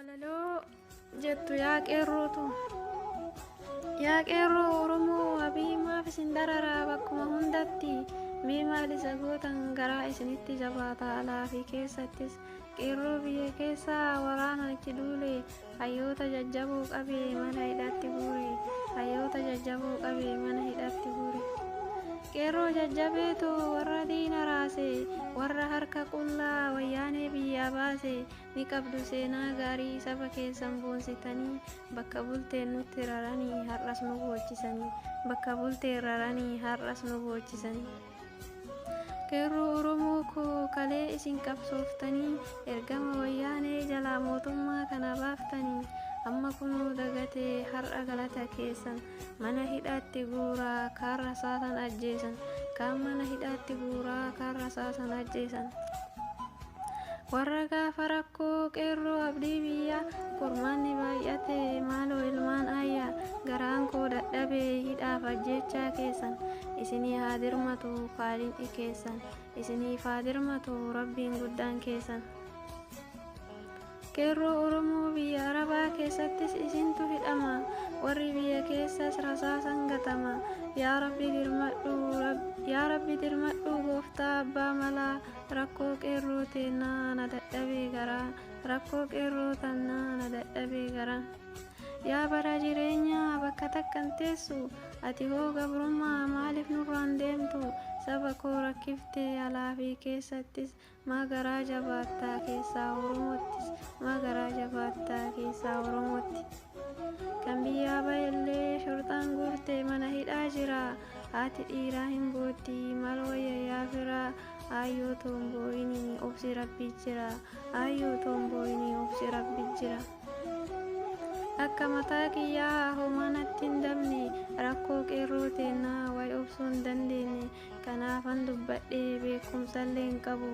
Walaloo jettu yaa qeerrootu. Yaa qeerroo Oromoo Abiy maaf isin dararaa bakkuma hundatti mee maal isa gootan garaa isinitti jabaata alaa fi keessattis qeerroo biyya keessaa waraana itti duule hayyoota jajjaboo qabee mana hidhatti guure hayyoota jajjaboo qabee mana hidhatti guure. Qeerroo jajjabeetu warra diina raase warra harka qullaa wayyaanee biyyaa baase ni qabdu seenaa gaarii saba keessan boonsitanii bakka bulteen nutti raranii har'as nu boochisanii bakka bulteen raranii har'as nu boochisanii. Qeerroo Oromoo koo kalee isin qabsooftanii ergama wayyaanee jalaa mootummaa kana baaftanii amma kunuu dagatee har'a galata keessan mana hidhaatti guuraa kaan rasaasan ajjeesan kaan mana hidhaatti guuraa kaan rasaasan ajjeesan. Warra gaafa rakkoo qeerroo abdii biyyaa qormaanni baay'ate maaloo ilmaan ayyaa garaan koo dadhabee hidhaaf ajjechaa keessan isinii haa dirmatu kaalin'i keessan isiniif haa dirmatu rabbiin guddaan keessan. Qeerroo Oromoo biyya Arabaa keessattis isintu hidhama warri biyya keessas rasaasan gatama yaa rabbi dirmadhu gooftaa abbaa malaa rakkoo qeerroo teennaa na dadhabee garaa rakkoo qeerroo tannaa na dadhabee garaa. Yaa bara jireenyaa bakka takkan teessu ati hoo gabrummaa maaliif nurraan deemtu saba koo rakkiftee alaa fi keessattis maa garaa jabaattaa keessaa Oromottis maa garaa jabaattaa keessaa Oromootti. Kan biyyaa bahellee shorxaan guurte mana hidhaa jira haati dhiiraa hin bootti maal wayya yaa firaa aayyoo toon boo'inii obsi rabbi jira aayyoo toon boo'inii obsi rabbi jira. Akka mataa kiyyaa homaa natti hin dabne rakkoo qeerroo teennaa wayi obsuu hin dandeenye kanaafan dubbadhee beekumsallee hin qabu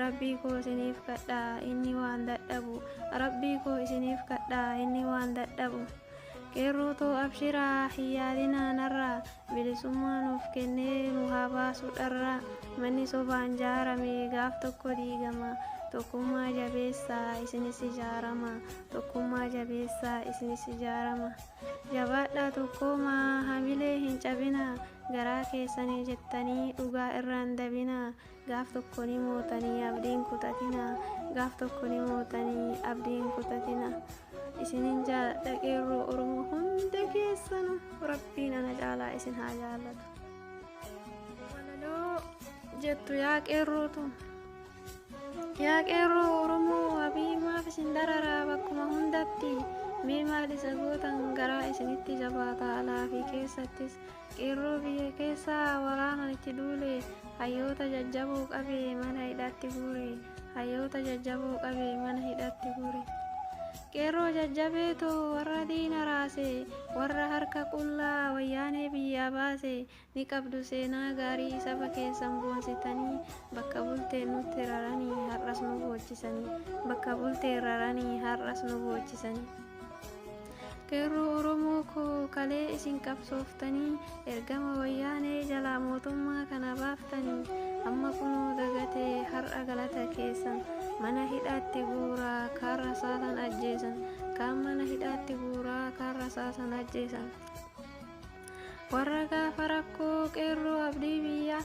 rabbii koo isiniif kadhaa inni waan dadhabu rabbii koo isiniif kadhaa inni waan dadhabu. Qeerroo too abshiraa hin yaadinaa narraa bilisummaa nuuf kennee nu haa baasu dharraa manni sobaan jaarame gaaf tokko diigama tokkummaa jabeessaa isinis ijaarama tokkummaa jabeessaa isinis ijaarama. Jabaadhaa tokkoomaa hamilee hin cabinaa garaa keessanii jettanii dhugaa irraan dabinaa gaaf tokko ni mootanii abdiin kutatinaa gaaf tokko ni mootanii abdiin kutatinaa. Isinin jaaladha qeerroo Oromoo hunda keessanu rabbiin ana caalaa isin haa jaallatu. Walaloo jettu yaa qeerrootu. Yaa qeerroo Oromoo Abiy maaf isin dararaa bakkuma hundatti mee maal isa gootan garaa isinitti jabaata alaa fi keessattis qeerroo biyya keessaa waraana itti duule hayyoota jajjaboo qabee mana hidhatti guure hayyoota jajjaboo qabee mana hidhatti guure. Qeerroo jajjabeetu warra diina raase warra harka qullaa wayyaanee biyyaa baase ni qabdu seenaa gaarii saba keessan boonsitanii bakka bulteen nutti raranii har'as nu boochisanii bakka bulteen raranii har'as nu boochisanii. Qeerroo Oromoo koo kalee isin qabsooftanii ergama wayyaanee jalaa mootummaa kana baaftanii amma kunuu dagatee har'a galata keessan mana hidhaatti guuraa kaan rasaasan ajjeesan kaan mana hidhaatti guuraa kaan rasaasan ajjeesan. Warra gaafa rakkoo qeerroo abdii biyyaa